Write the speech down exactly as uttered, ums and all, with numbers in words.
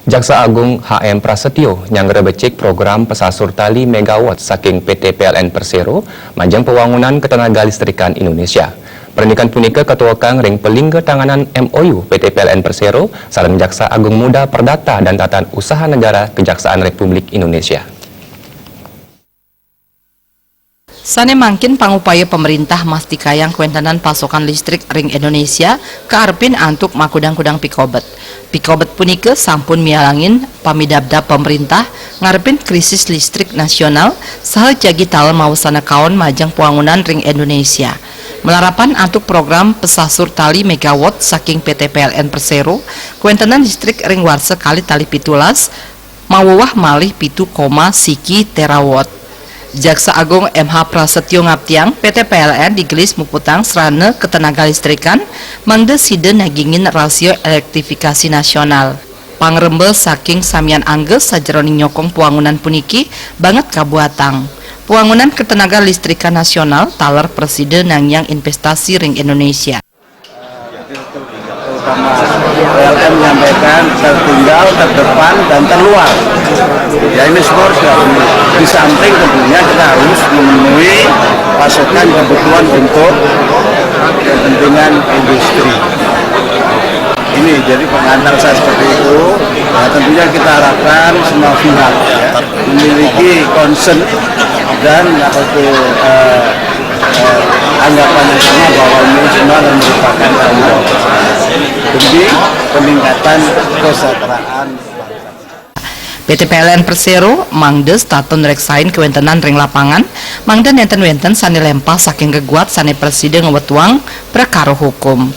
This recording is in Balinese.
Jaksa Agung H M Prasetyo nyanggra becik program pesasur tali megawatt saking P T P L N Persero majeng pewangunan ketenaga listrikan Indonesia. Perenggian punika katuekang ring palingga tanganan M O U P T P L N Persero sareng Jaksa Agung Muda Perdata dan Tata Usaha Negara Kejaksaan Republik Indonesia. Sane mangkin pangupaya pamerintah mastikayang kawéntenan pasokan listrik ring Indonesia kaarepin antuk makudang-kudang pikobet. Pikobet punika sampun mialangin pamidabdab pamerintah ngarepin krisis listrik nasional saha jagi taler mawasana kaon majeng pawangunan ring Indonesia. Malarapan antuk program pesasur tali megawatt saking P T P L N Persero, kawéntenan listrik ring warsa kalih tali pitulas mawewah malih pitu koma siki terawatt. Jaksa Agung M H Prasetyo ngaptiang P T P L N digelis muputang sarana ketenaga listrikan mangda sida nagingin rasio elektrifikasi nasional. Pangremba saking samian angga sajeroning nyokong pawangunan puniki banget kabuatang. Pawangunan ketenaga listrikan nasional taler prasida nangiang investasi ring Indonesia. Terutama P L N menyampaikan tertinggal, terdepan, dan terluar. Ya, ini semua harus diakui. Di samping tentunya kita harus memenuhi pasokan kebutuhan untuk kepentingan industri. Ini jadi pengantar saya seperti itu. Nah, tentunya kita harapkan semua pihak, ya, memiliki concern dan apa itu, eh, eh, anggapan yang sama bahwa ini semua adalah merupakan tanggung jawab demi peningkatan kesejahteraan bangsa. P T P L N Persero mangda setata ngreksain kawéntenan ring lapangan, mangda nénten wénten sané lémpah saking geguat sané prasida ngwetuang prekara hukum.